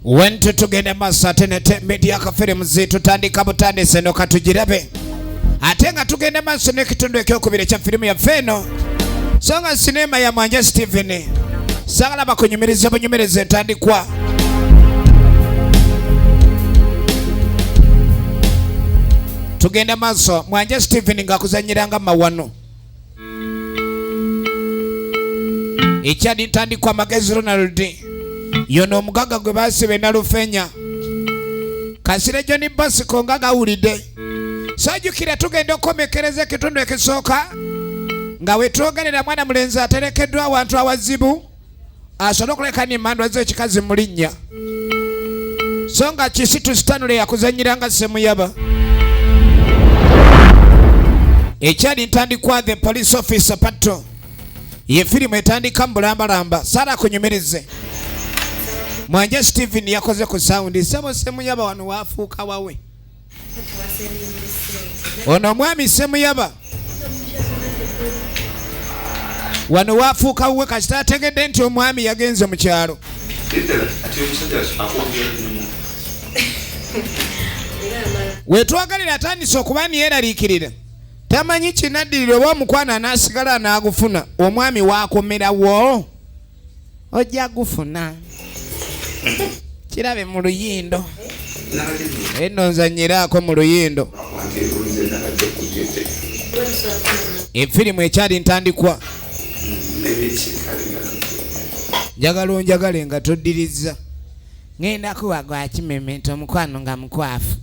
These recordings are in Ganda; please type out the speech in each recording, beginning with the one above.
Wentu tugenda maaso ate nete media kafirimuzi tutandika butandise no katugirabe ate nga tugenda maaso n'ekitundu ekyokubiri ekya firimu yaffe eno so nga sinema ya Mwanje Steven sagala bakunyumiriza bunyumiriza entandikwa tugenda maaso Mwanje Steven ng'akuzannyira nga mawano ekyali ntandikwa Magezi Ronald yono omugagga gwe basiba enalufenya Kasire John Bosco nga gawulidde sajjukira tugenda okukomekereza ekitundu ekisooka nga wetwogerera mwana mulenzi aterekeddwa awantu awazibu asobole okuleka nemandwa z'ekikazi mu linnya so nga Kisitu Stanley yakuzanyira nga Semuyaba ekyali ntandikwa The Police Officer Patto ye firimu etandika mu bulambalamba Sara kunyumirize Mwanje Steven yakoze ku sawundi sebo Semuyaba wano wafuuka wawe ono omwami Semuyaba wano wafuuka wuwe kasita ategedde nti omwami yagenze mu kyalo wetwagalira atandise okuba niyeraliikirira tamanyi kinaddirira oba omukwano anaasigala anaagufuna omwami wakomerawo ojja gufuna kirabe mu luyindo eno nzanyiraako mu luyindo efirimu ekyali ntandikwa njagala onjagale nga toddirizza ngenda kuwa gwa kimemento omukwano nga mukwafu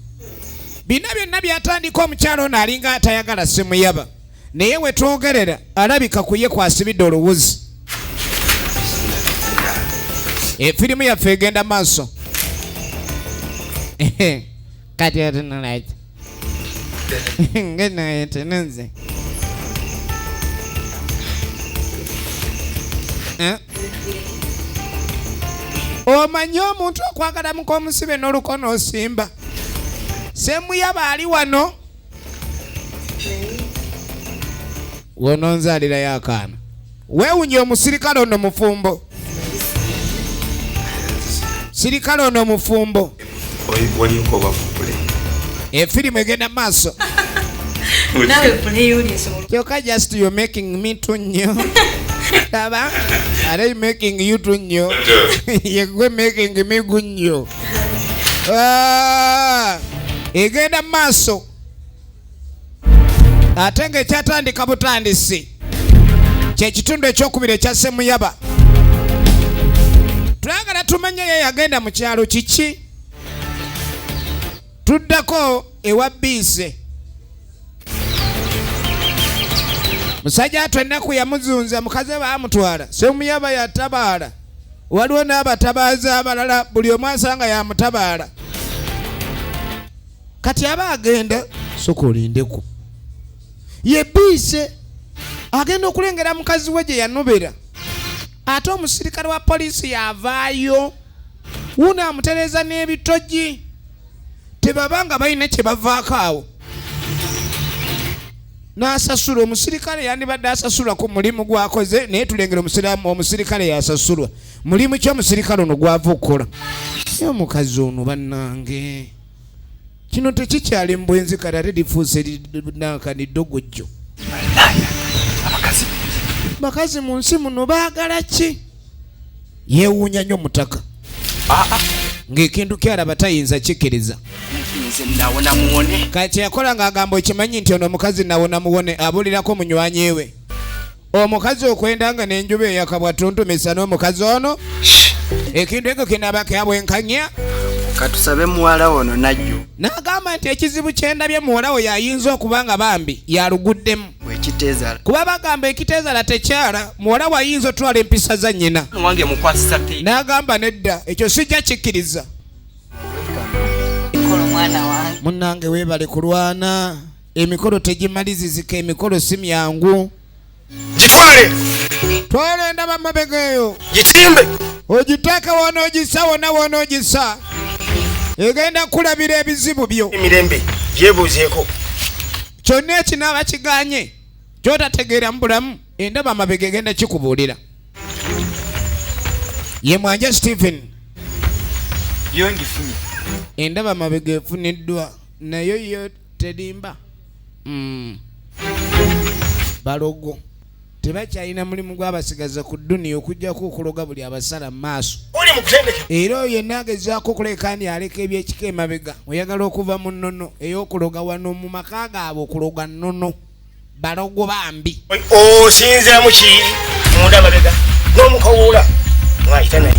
bina byonna byatandika omukyalo ono alinga atayagala Semuyaba naye wetwogerera alabika kuye kwasibidde oluwuzi efirimu yaffe egenda maaso kati otunulaki ngenayetenenze eh? Omanyi omuntu okwagala mukomusibe n'olukono osimba Semuyaba ali wano wononzaalirayo akaana weewunye omusirikale ono mufumbo sirikale ono mufumbo efirimu egenda maaso kyokka just you making me too nnyo laba are you making you too nnyo yegwe making me gunnyo ah, egenda maaso ate ng'ekyatandika butandisi kyekitundu ekyokubiri ekya Semuyaba twagala tumanye ye yagenda mu kyalo kiki tuddako ewa biise musajja atu ennaku yamuzunza mukazi baamutwala Semuyaba yatabaala waliwo n'abatabaazi abalala buli omu asanga yamutabaala kati aba agenda soka olindeko ye biise agenda okulengera mukazi we gye yanobera ate omusirikale wa poliisi yavaayo wuuno amutereeza n'ebitogi tebaba nga balina kye bavaako awo n'asasula omusirikale yandibadde asasulwa ku mulimu gwakoze naye tulengera omusirikale yasasulwa mulimu ki omusirikale ono gwava okukola naye omukazi ono bannange kino tekikyali mu bwenzi kati ate lifuuse nankani ddogojjo bakazi mu nsi muno baagala ki yeewuunya nnyo mutaka ah, ah. ng'ekintu kyalaba tayinza kikkiriza kati yakola ng'agamba okimanyi nti ono omukazi nawona muwone abulirako munywanyi we omukazi okwenda nga n'enjuba eyakabwa tuntumisa n'omukazi ono ekintu ekyo kinaaba kyabwenkanya katusabe muwala ono najjo n'agamba nti ekizibu kyendabye muwala we yayinza okuba nga bambi yaluguddemu kuba bagamba ekiteezala tekyala muwala wayinza otwala empisa za nnyina n'agamba nedda ekyo sijja kikkiriza munnange weebale kulwana emikolo tegimalizizika emikolo si myangu gitwale twala endaba mabega eyo gitimbe ogiteeke wona ogisa wona wona ogisa egenda kulabira ebizibu byo emirembe gyebuuzeeko kyonna ekinaaba kiganye kyotategeera mu bulamu endaba amabega egenda kikubuulira ye Mwanje Stephen. Yo ngifunye. Endaba mabega efuniddwa nayo yo terimba. Balogo tebakyalina mulimu gwabasigaza ku dduniya okuggyako okuloga buli abasala mu maaso. Oli mu kutendeka. Era oyo yenna agezaako okuleka ndi aleka ebyekika emabega, oyagala okuva mu nnono ey'okuloga wano mu maka gaabwe okuloga nnono. Balogo bambi. Osinziramu ki munda mabega n'omukawuula mwayita naye.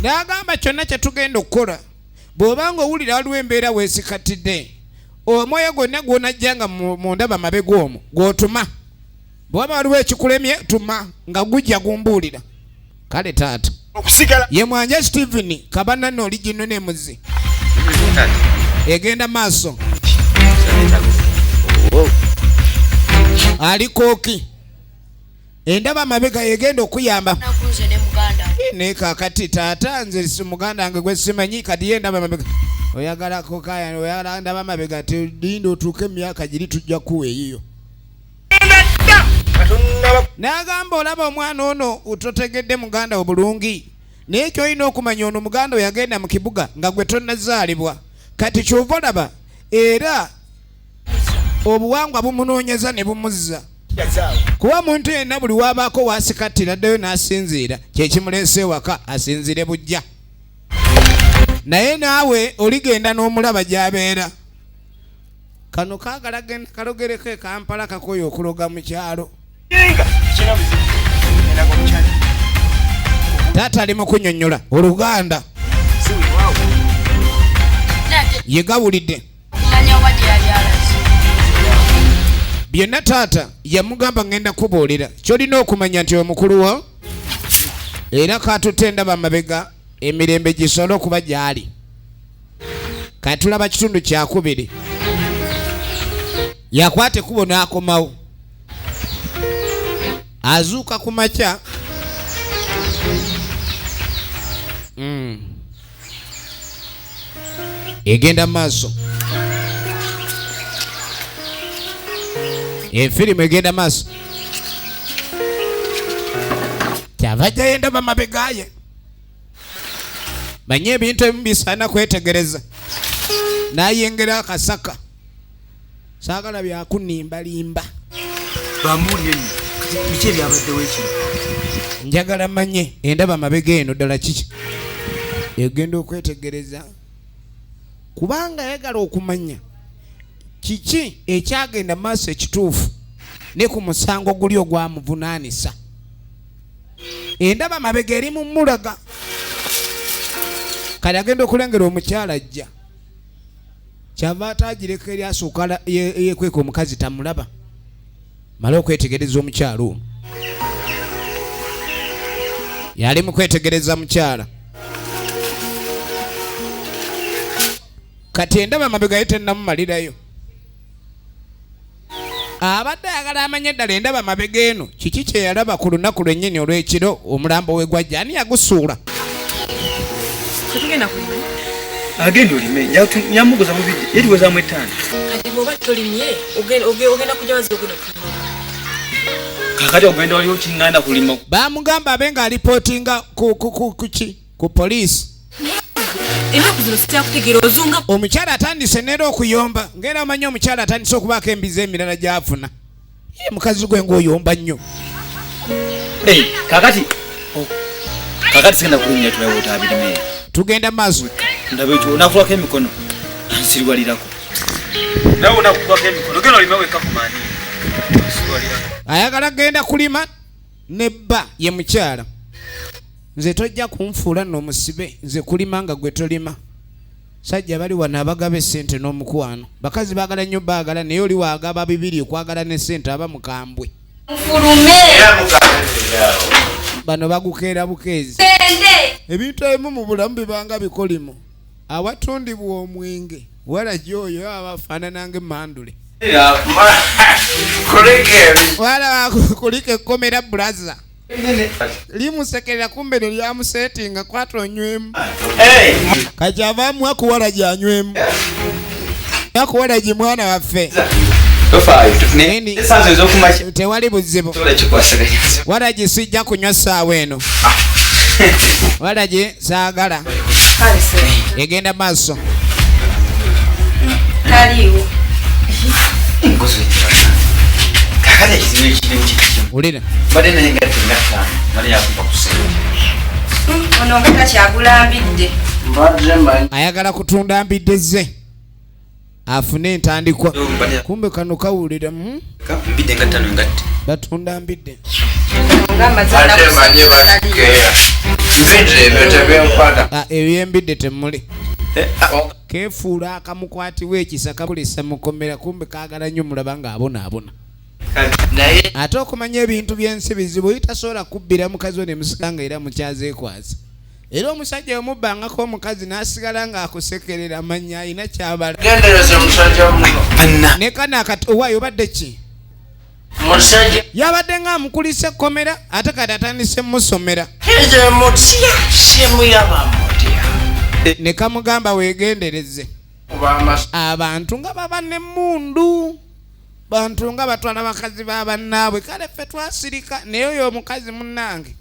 N'agamba kyonna kye tugenda okukola bw'obanga owulira waliwo embeera weesikatidde, omwoyo gwonna gw'onajjanga munda bamabega omwo gw'otuma. Bw'oba waliwo ekikulemye tuma nga gujja gumbuulira. Kale taata. Okusigala. Ye Mwanje Steven Kabana n'oli gino n'emuzi. Egenda maaso. Ali kooki. Endaba amabega yegenda okuyamba. Nakunze ne muganda. Naye kaakati taata nze si muganda wange gwe simanyi, kati ye ndaba amabega. Oyagala kokaya, oyagala ndaba amabega, telinda otuuke emyaka giri tujja kuwa eyiyo. N'agamba olaba omwana ono totegedde muganda wo bulungi, naye ky'olina okumanya ono muganda wo yagenda mu kibuga nga gwe tonnazaalibwa. Kati ky'ova olaba era obuwangwa bumunoonyeza ne bumuzza. Kuba muntu yenna buli w'abaako w'asikattira addayo n'asinziira, kye kimuleese ewaka asinziire bujja. Naye naawe oligenda n'omulaba gy'abeera. Kano kaagala genda kalogereko e Kampala kakoye okuloga mu kyalo. Taata ali mu kunnyonnyola Oluganda. Ye gawulidde. Byonna taata yamugamba ngenda kubuulira. Ky'olina okumanya nti omukulu wo era kaatutte endaba amabega emirembe gisobole okuba gy'ali. Kati tulaba kitundu kyakubiri. Yakwata ekkubo n'akomawo. Azuuka ku makya. Egenda maaso. Efirimu egenda maaso. Kyava ajjayo endaba mabega ye. Manye ebintu ebimu bisaana kwetegereza. N'ayengera akasaka. Saagala byakunimbalimba. Bambuulire nno, kati biki ebyabaddewo ekiro? Njagala manye endaba mabega eno ddala kiki. Egenda okwetegereza kubanga ayagala okumanya kiki ekyagenda mu maaso ekituufu ne ku musango guli ogwamuvunaanisa. Endaba mabega eri mu mulaga. Kale agenda okulengera omukyala ajja. Kyava ataagireka eri asooka yeekweka omukazi tamulaba. Male okwetegereza omukyala ono. Yali mu kwetegereza mukyala. Kati endaba mabega ye tennamumalirayo. Abadde ayagala amanye ddala endaba mabega eno kiki kye yalaba ku lunaku lwennyini olw'ekiro omulambo we gwajja, ani yagusuula? Tetugenda kulima. Agenda olime, nyamuguza mu bijja, ye tuwezaamu 5. Kati bw'oba tolimye, ogenda kujja wazi ogenda kulima. Kaakati ogenda waliwo kiŋŋanda kulima. Baamugamba abe ng'alipootinga ku poliisi. Ennaku zino sikyakutegeera, ozunga. Omukyala atandise neera okuyomba, ng'era omanyi omukyala atandise okubaako embizi emirala gy'afuna. Ye mukazi gwe ng'oyomba nnyo. Hey, kaakati, oh, kaakati sigenda kulinnya tulabe otaabirime. Tugenda maaso. Ndaba ekyo onakulako emikono, ansiriwalirako. Nawe onakulako emikono, genda olime wekka ku maani. Ansiriwalirako. Ayagala genda kulima ne bba ye mukyala. Nze tojja kunfuula nno omusibe, nze kulima nga gwe tolima. Sajja bali wano abagaba essente n'omukwano. Bakazi baagala nnyo baagala, naye oli waagaba bibiri okwagala ne ssente aba mukambwe. Mfulume. Bano bagukeera bukeezi. Gende. Ebintu ebimu mu bulamu bibanga bikolimo. Awatundibwa omwenge wala gy'oyo aba afaanana ng'emmandule. Wala kuliko ekkomera bulaza. Limusekerera kumbe ne lyamusetinga kwata onywemu. Kati avaamu akuwala gy'anywemu. Akuwala gye mwana waffe. Tewali buzibu. Wala gye sijja kunywa ssaawa eno. Wala gye saagala. Egenda maaso. Taliiwo. Kakati ekizibu ekirimu kikimu. Wulira. Mbadde naye nga tenga ttaano, mbadde yakumpa ku ssente. Ono nga takyagulambidde. Mbadde mmanyi. Ayagala kutunda mbidde ze afune entandikwa. Kumbe kano kawulira. Mbidde nga ttaano ngatte. Batunda mbidde. Nga amaze Mbadde ennaku mmanyi ssatu batukeera. Mbidde ebyo tebinkwata. Ebyembidde temuli. Kefuula akamukwatibwa ekisa kakulisa mukomera, kumbe kaagala nnyo mulaba ng'abonaabona. Naye ate okumanya ebintu by'ensi bizibu, tasobola kubbira mukazi we ne musika nga era mukyazeekwasa. Era omusajja omubbangako omukazi n'asigala ng'akusekerera, manya alina kyabala. Gendereza omusajja muno. Banna. Ne kano akati owaayo obadde ki? Musajja. Yabadde ng'amukulisa ekkomera, ate kati atandise musomera. Nze mutya, simuyaba mutya. Ne kamugamba weegendereze. Abantu nga baba n'emmundu, bantu nga batwala bakazi ba bannaabwe. Kale ffe twasirika, naye oyo omukazi munnange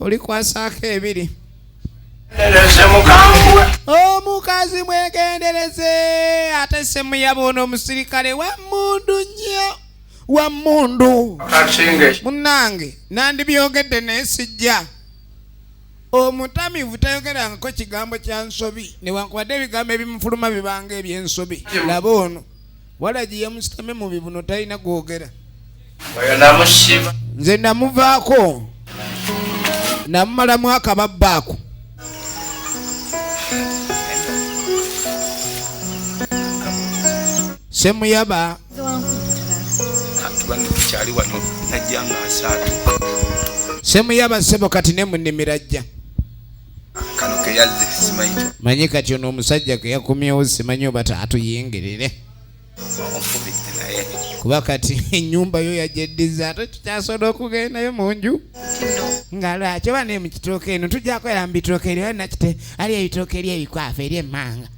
oli kwasaako ebiri. Omukazi mwegendereze. Ate semuyaba ono omusirikale wa mmundu nnyo, wa mmundu. Munnange nandibyogedde naye sijja. Omutamivu tayogerangako kigambo kya nsobi, newankubadde ebigambo ebimufuluma bibanga ebyensobi. Laba ono walagi yamusitame mu bibuno, talina gwogera. Nze namuvaako namumalamu akababbaako. Semuyaba Semuyaba ssebo kati ne munnimiro ajja. Kano keyazze simanyi. Manyi kati ono omusajja ke yakomyewo simanyi oba taatuyingirire. Onfubidde naye. Kuba kati ennyumba yo yagyeddiza, ate tukyasobola okugendayo mu nju. Nga lwaki oba ne mu kitooke eno tujja kwera mu bitooke eri nakite ali ebitooke eri ebikwafu eri emmanga.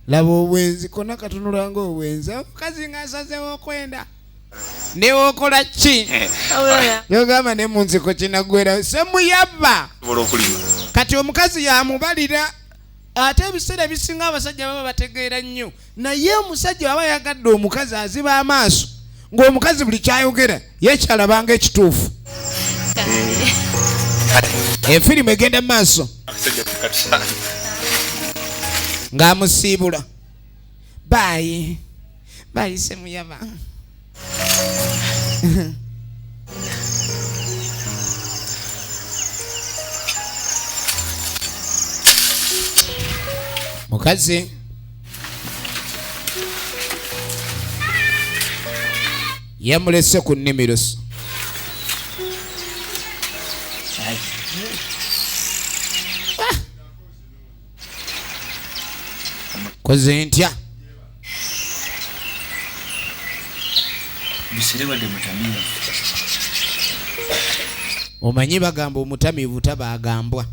Laba obwenzi konna katunula ng'obwenzi. Omukazi ng'asazeewo okwenda. Ne wokola ki? Yogamba ne mu nsiko kinaggwera. Semuyaba. Kati omukazi yamubalira. Ate ebiseera ebisinga abasajja baba bategeera nnyo. Naye omusajja aba ayagadde omukazi aziba amaaso. Ng'omukazi buli kyayogera yekyalabanga ekituufu. Efirimu egenda mu maaso. Ng'amusiibula. Baayi. Baayi Semuyaba. Mukazi yamulese ku nnimiro. Koze ntya? Omanyi bagamba omutamiivu tabaagambwa.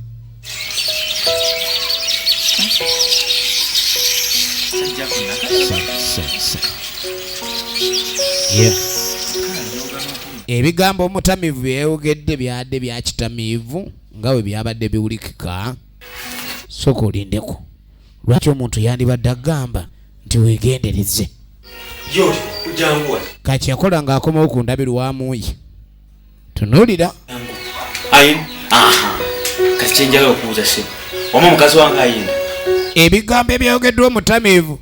Ebigambo omutamiivu byeyogedde byadde bya kitamiivu nga bwe byabadde biwulikika. Sooka olindeko. Lwaki omuntu yandibadde agamba nti weegendereze? Kati yakola ng'akomawo ku ndabirwamu ye. Tunuulira. Kati kye njagala okubuuza ssebo, wamma mukazi wange ayenda? Ebigambo ebyogeddwa omutamiivu.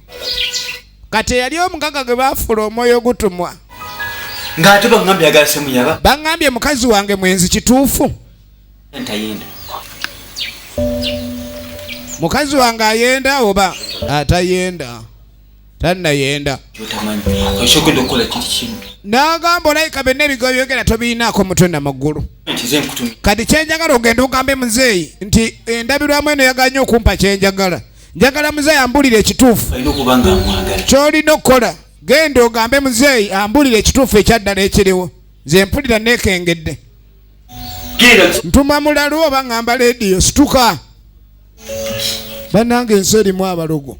Kati eyali omugagga gwe baafuula omwoyo ogutumwa. Ng'ate baŋŋambye ayagala Semuyaba. Baŋŋambye mukazi wange mwenzi, kituufu? Ntayenda. Mukazi wange ayenda oba atayenda? Tannayenda. Ky'otamanyi, ekyogenda okukola kiri kimu. N'agamba olayika byonna ebigambo byogera tobirinaako mutwe na magulu. Nkize nkutumye. Kati kye njagala ogende ogambe muzeeyi nti endabirwamu eno yaganye okumpa kye njagala. Njagala muzeeyi ambulire ekituufu. Alina okuba nga amwagala. Ky'olina okukola, genda ogambe muzeeyi ambulire ekituufu ekyaddala ekiriwo. Nze mpulira neekengedde. Ntuma mulalu oba ŋŋamba leediyo situka. Bannange ensi erimu abalogo.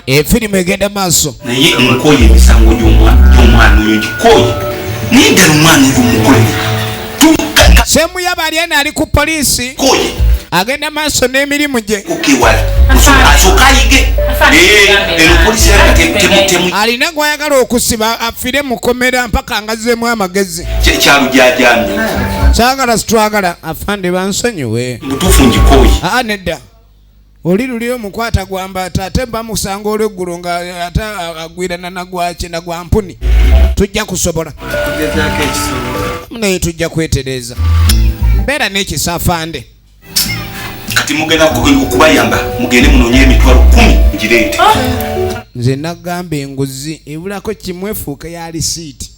Efirimu egenda maaso. Naye nkoye emisango gy'omwana oyo ngikooye. Naye ddala omwana oyo mukolere. Semuyaba ali eno ali ku poliisi. Nkoye. Agenda maaso n'emirimu gye. Alina gwayagala okusiba afiire mukomera mpaka ngazeemu amagezi. Kyagala sitwagala afande bansonyiwe. Aa nedda. Oli luli omukwata gwambaata ate bamusanga olweggulo nga ate agwirana nagwaki nagwa mpuni. Tujja kusobola. Naye tujja kwetereeza. Mbeera n'ekisa afande. Kati mugenda okubayamba mugende munoonye emitwalo 10 ngireete. Nze nagamba enguzi ebulako kimwefuuka ya lisiiti.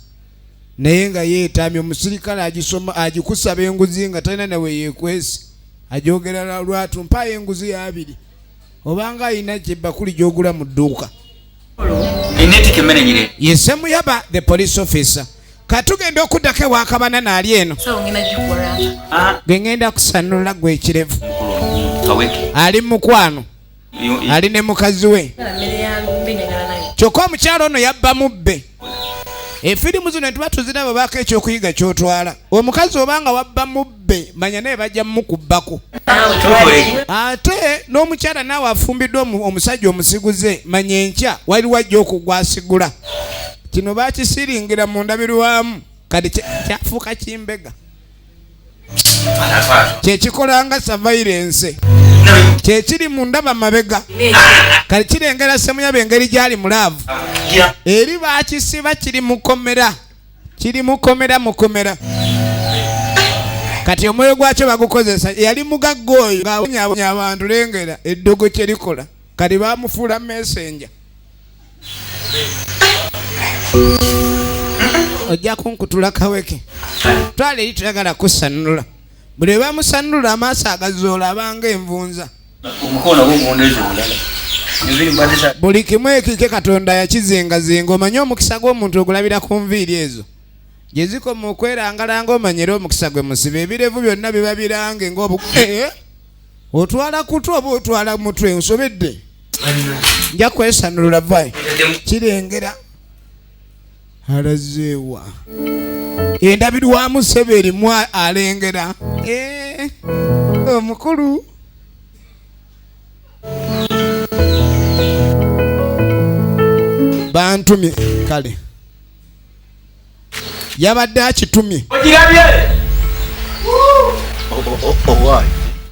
Naye nga yeetamye omusirikale agisoma agikusaba enguzi nga talina nawe yeekwese. Ajogera lwatu mpaayo enguzi ya 2. Obanga alina kyebakuli gy'ogula mu dduuka. Ye Ssemuyaba the police officer. Katugenda okuddako ewa Kabanana ali eno. Gwe ngenda kusanula gwe ekirevu. Ali mukwano. Ali ne mukazi we. Kyokka omukyalo ono yabba mubbe. Efirimu zino tuba tuziraba baako ekyokuyiga ky'otwala. Omukazi obanga wabba mubbe manya naye bajja mukubbako. Ate n'omukyala naawe afumbiddwa omusajja omusiguze manya enkya waliwo ajja okugwasigula. Kino bakisiringira mu ndabirwamu kati kyafuuka kimbega. Kyekikolanga surveillance. Kyekiri mu ndaba mabega. Kati kirengera Ssemuyaba engeri gy'ali mu laavu. Eri bakisiba kiri mukomera. Kiri mukomera mukomera. Kati omwoyo gwakyo bagukozesa. Yali mugagga oyo ng'awonyawonya abantu lengera eddogo kye likola. Kati bamufuula messenger. Ojja kunkutula kaweke. Twala eri toyagala kusanula. Buli bamusanula amaaso agazoola abanga envunza. Buli kimu ekike Katonda yakizingazinga. Omanye omukisa gw'omuntu ogulabira ku nviiri ezo. Gye zikoma okwerangalanga omanyere omukisa gwe musibe. Ebirevu byonna biba birange ng'obu. Otwala kutu oba otwala mutwe nsobedde. Nja kwesanulula vayi. Kirengera. Alazeewa. Endabirwamu ssebo erimu alengera. Omukulu. Bantumye kale. Yabadde akitumye. Ogirabye?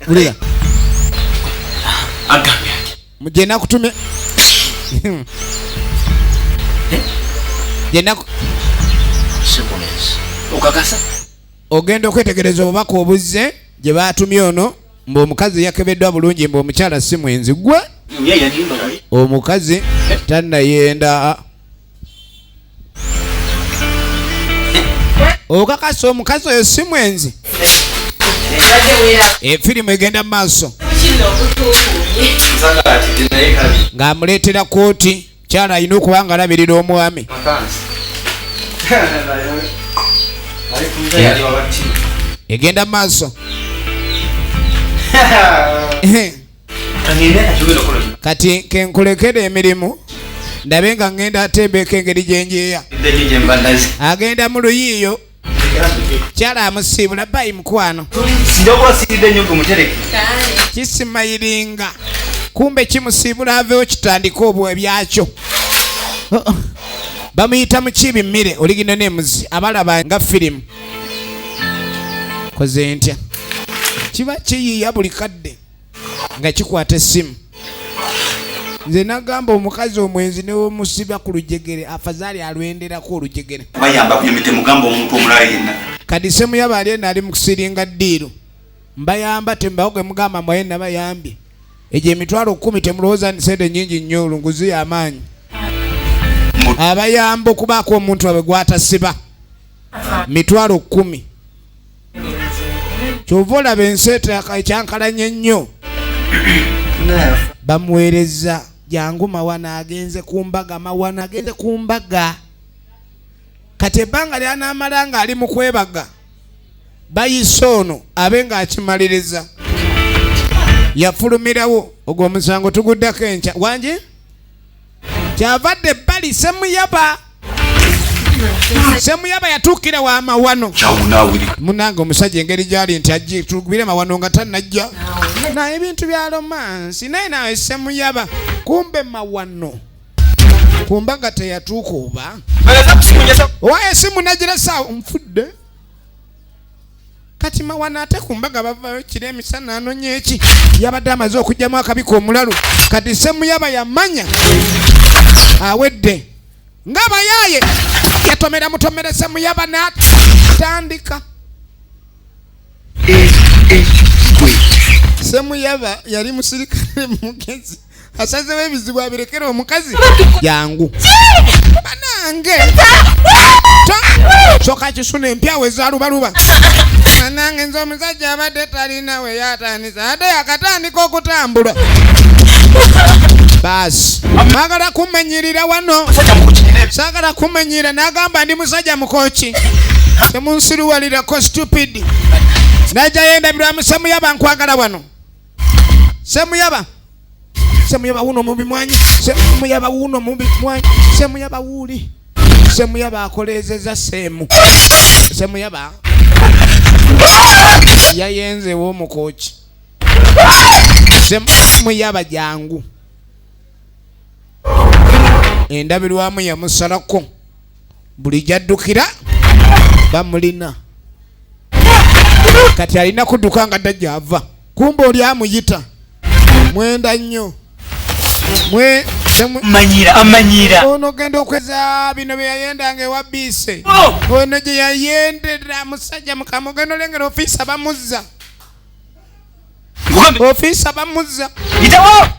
Wulira. Agambye atya? Gye nakutumye. Gye naku- Okakasa? Ogenda okwetegereza obubaka obuzze gye baatumye ono mbu omukazi yakebeddwa bulungi mbu omukyala si mwenzi gwe. Omukazi tannayenda. Okakasa omukazi oyo si mwenzi. Efirimu egenda mu maaso. Ng'amuleetera kooti. Kyala alina okuba nga alabirira omwami. Egenda mu maaso. Kati kenkulekera emirimu ndabe nga ngenda atembeeko engeri gye njeeya. Agenda mu luyiiyo. Kyala amusiibula bayi mukwano. Kisimayiringa. Kumbe kimusiibula aveewo kitandike obwo ebyakyo. Bamuyita mu kibi mmire oligino n'emuzi abalaba nga firimu. Koze ntya? Kiba kiyiiya buli kadde nga kikwata essimu. Nze nagamba omukazi omwenzi ne womusiba ku lujegere afazaali alwenderako olujegere. Bayamba ku emite mugamba omuntu omulala yenna. Kati Ssemuyaba ali eno ali mu kusiringa ddiiru. Mbayamba tembawo gwe mugamba mwaye nabayambye. Egyo emitwalo 10 temulowooza nti ssente nnyingi nnyo olunguzi y'amaanyi. Abayamba okubaako omuntu waabwe gw'atasiba. Mitwalo 10. Ky'ova olaba ensi ekyankalanye ennyo. Bamuweereza jangu Mawana agenze ku mbaga, Mawana agenze ku mbaga. Kati ebbanga ly'anaamala ng'ali mu kwebaga bayise ono abe ng'akimaliriza. Yafulumirawo ogwo omusango tuguddako enkya. Wangi? Kyavadde ebbali Ssemuyaba. Semuyaba yatuukira wa mawano. Munange omusajja engeri gyali nti ajje tugubire mawano nga tannajja. Naye ebintu bya romansi naye nawe Semuyaba kumbe mawano kumbaga teyatuuka oba owa esimu nagira saawa nfudde. Kati mawana ate kumbaga bavayo kiro emisana anonye eki yabadde amaze okugyamu akabika omulalu. Kati Semuyaba yamanya awedde nga bayaaye yatomera mutomere Semuyaba n'atandika. Semuyaba yali musirikale mugezi asazewo ebizibu abirekera omukazi jangu banange soka kisuna empyawo ezalubaluba. Banange nze omusajja abadde talina we yatandisa ate yakatandika okutambula. Baasi mwagala kumanyirira wano, saagala kumanyira. N'agamba ndi musajja mukoki, temunsiruwalirako stupid. Najjayo endabirwamu Semuyaba nkwagala wano. Semuyaba Semuyaba wuno mubi mwanyi, Semuyaba wuno mubi mwanyi, Semuyaba wuli. Semuyaba akoleezeza Semu. Semuyaba yayenzewo omukoki. Semuyaba jangu. Endabirwamu yamusalako buli gy'addukira bamulina. Kati alina kudduka nga dda gy'ava. Kumbe oli amuyita mwenda nnyo. Amanyira ono genda okweza bino bye yayendanga ewa biise. Ono gye yayendera musajja mukama ogenda olengera ofiisa bamuzza. Ofiisa bamuzza.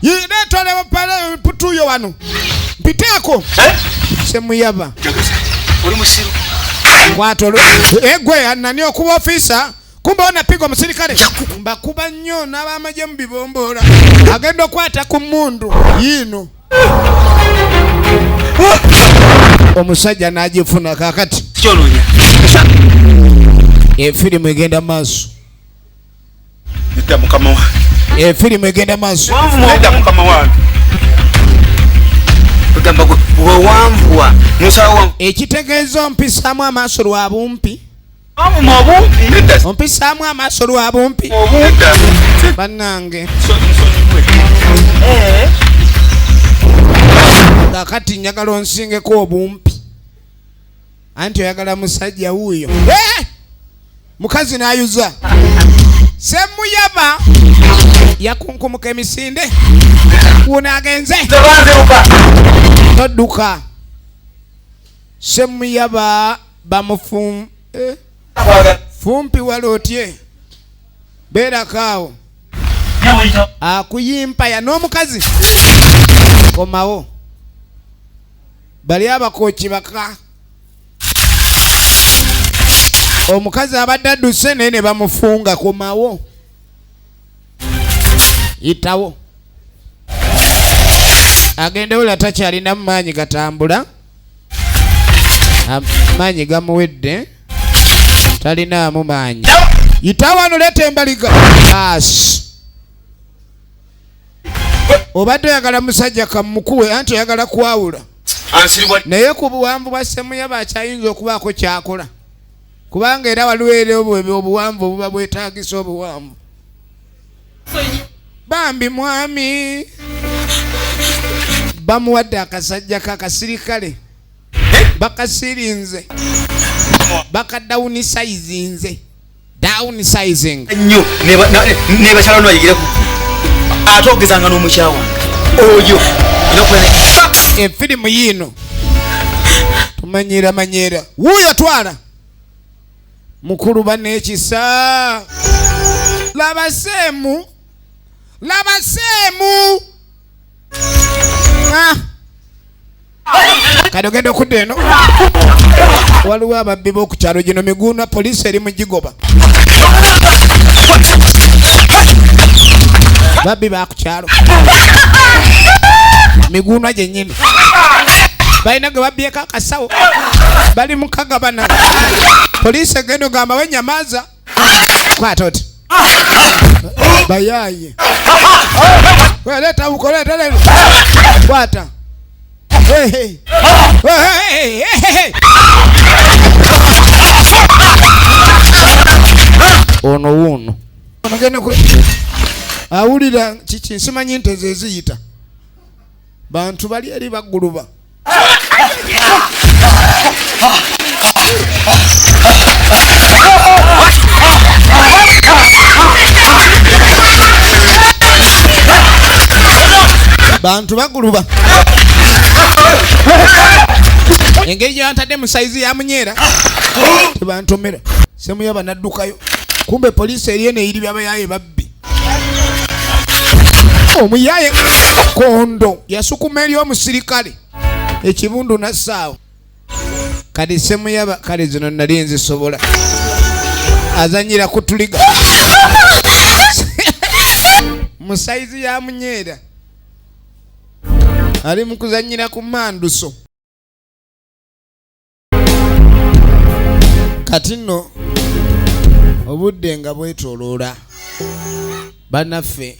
Leetwale putuyo wano mpiteeko. Semuyaba kwata egwe nani okuba ofiisa. Kumbe ona piga omusirikale mbakuba nnyo n'abamagye mu bibomboola. Agenda okwata ku mmundu yiino omusajja n'agifuna. Kaakati efirimu egenda maaso, efirimu egenda maaso. Ekitegeeza ompisaamu amaaso lwa bumpi, ompisaamu amaaso lwa bumpi. Bannange kakati njagala onsingeko obumpi, anti oyagala musajja wuuyo. Mukazi n'ayuza. Semuyaba yakunkumuka emisinde wuno agenze todduka. Semuyaba bamufum fumpi wala otye beerako awo akuyimpaya n'omukazi komawo. Bali abakoki baka omukazi abadde adduse naye ne bamufunga. Komawo yitawo agende wula takyalina maanyi gatambula, amaanyi gamuwedde, talinaamu maanyi. Yitawo wano leeta embaliga. Baasi obadde oyagala musajja kamukuwe anti oyagala kwawula, naye ku buwanvu bwa Semuyaba akyayinza okubaako kyakola, kubanga era waliwo era obuwanvu obuba bwetaagisa obuwanvu. Bambi mwami bamuwadde akasajja kakasirikale bakasirinze bakadawunisayizinze downsizing nnyo ne bakyala no bayigire ku ate ogezanga n'omukyawa oyo efirimu yiino tumanyira manyera wuuyo twala mukulu banekisa. Laba Semu, laba Semu. Kati ogenda okudda eno waliwo ababbi b'oku kyalo gino miguuna, poliisi eri mugigoba. Babbi ba ku kyalo miguuna gyennyini balina gwe babbyeko akasawo bali mu kagabana. Poliisi egenda ogamba we nyamaaza kwata oti bayaye leeta buko leeta leero kwata Hey, hey. Hey, hey, hey. Ono wuuno genda awulira kiki nsimanyi nte ze ziyita bantu bali eri bagguluba bantu baguluba engeri gyebantadde mu sayizi ya munyeera tebantomera semuyaba naddukayo kumbe poliisi eri eno eyiri byabayaye babbi omuyaye kondo yasukuma eri omusirikale ekibundu nassaawo kati semuyaba kale zino nali nzisobola azanyira kutuliga mu sayizi ya munyeera ali mu kuzanyira ku manduso kati nno obudde nga bwetoloola bannaffe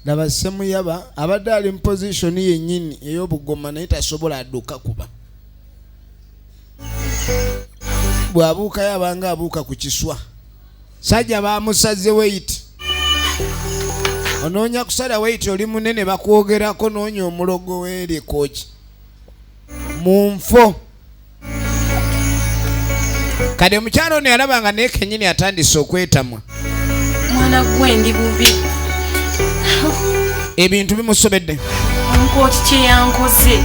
laba semuyaba abadde ali mu pozisoni yennyini ey'obugoma naye tasobola adduka kuba bw'abuukayo abanga abuuka ku kiswa sajja bamusaze weyiti onoonya kusala weyiti oli munene bakwogerako noonya omulogo weeri kooki mu nfo kati omukyalo ono yalaba nga naye kennyini atandise okwetamwa mwana gwe ndi bubi ebintu bimusobedde omukooti kye yankoze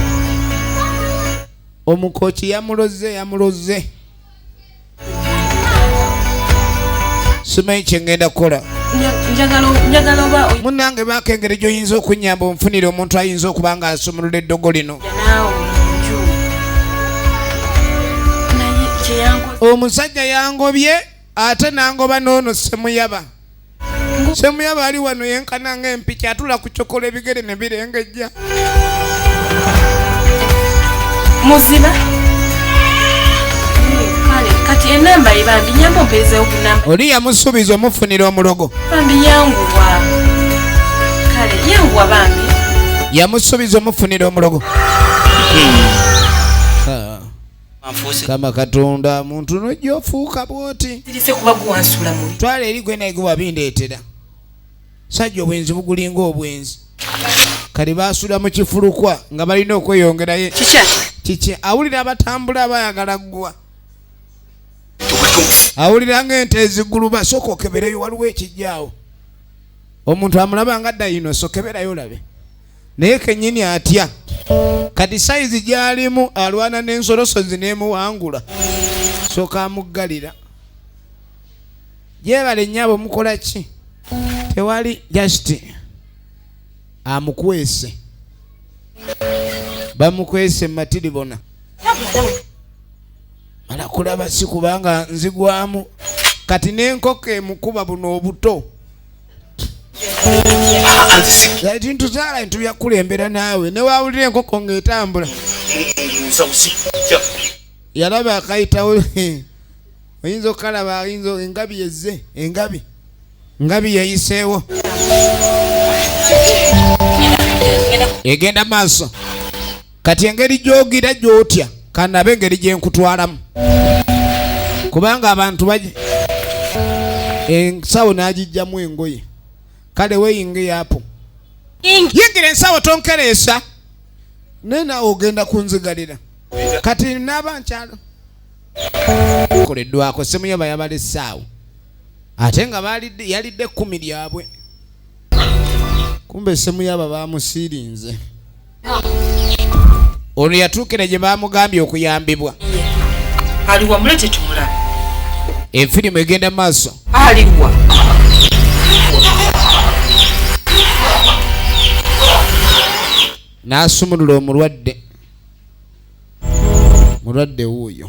omukooti yamuloze yamuloze simanyi kyengenda kukola munnange baako engeri gy'oyinza okunnyamba onfunire omuntu ayinza okuba nga asumulula eddogo lino omusajja yangobye ate nangoba n'ono semuyaba semuyaba ali wano yenkana ng'empiki atula ku cokola ebigere ne birengejja muziba kale kati enamba ye bambi nyamba ompeerezeewo ku namba oli yamusuubiza omufunira omulogo bambi yanguwa kale yanguwa bambi yamusuubiza omufunira omulogo kama katonda muntu nojja ofuuka bwoti twala eri gwe naye gwe wabindeetera sajja obwenzi bugulinga obwenzi kati baasula mu kifulukwa nga balina okweyongerayo kiki awulira abatambula abayagala ggwa awulira ng'ente eziguluba sooka okebereyo waliwo ekijjaawo omuntu amulaba nga dayino sokeberayo olabe naye kennyini atya kati sayizi gy'alimu alwana n'ensolosozi n'emuwangula sooka amuggalira gyebale nnyabo mukola ki tewali just amukwese bamukwese matiribona mala kulaba si kubanga nzigwamu kati n'enkoko emukuba buno obuto ekintu zaala ntu byakulembera naawe newawulira enkoko ng'etambula yalaba akayitawo oyinza okukalaba ayinza engabi yezze engabi ngabi yayiseewo egenda maaso kati engeri gy'ogira gy'otya kanabe engeri gye nkutwalamu kubanga abantu baji ensawo n'agijjamu engoye kale weeyinge yapo yingira ensawo tonkereesa naye naawe ogenda kunzigalira kati naaba nkyalo koleddwako semuyaba yabalesaawo ate nga yalidde ekkumi lyabwe kumbe semuyaba bamusiirinze ono yatuukira gye bamugambye okuyambibwa aliwa mulete tumulabe efirimu egenda maaso aliwa n'asumulula omulwadde mulwadde wuuyo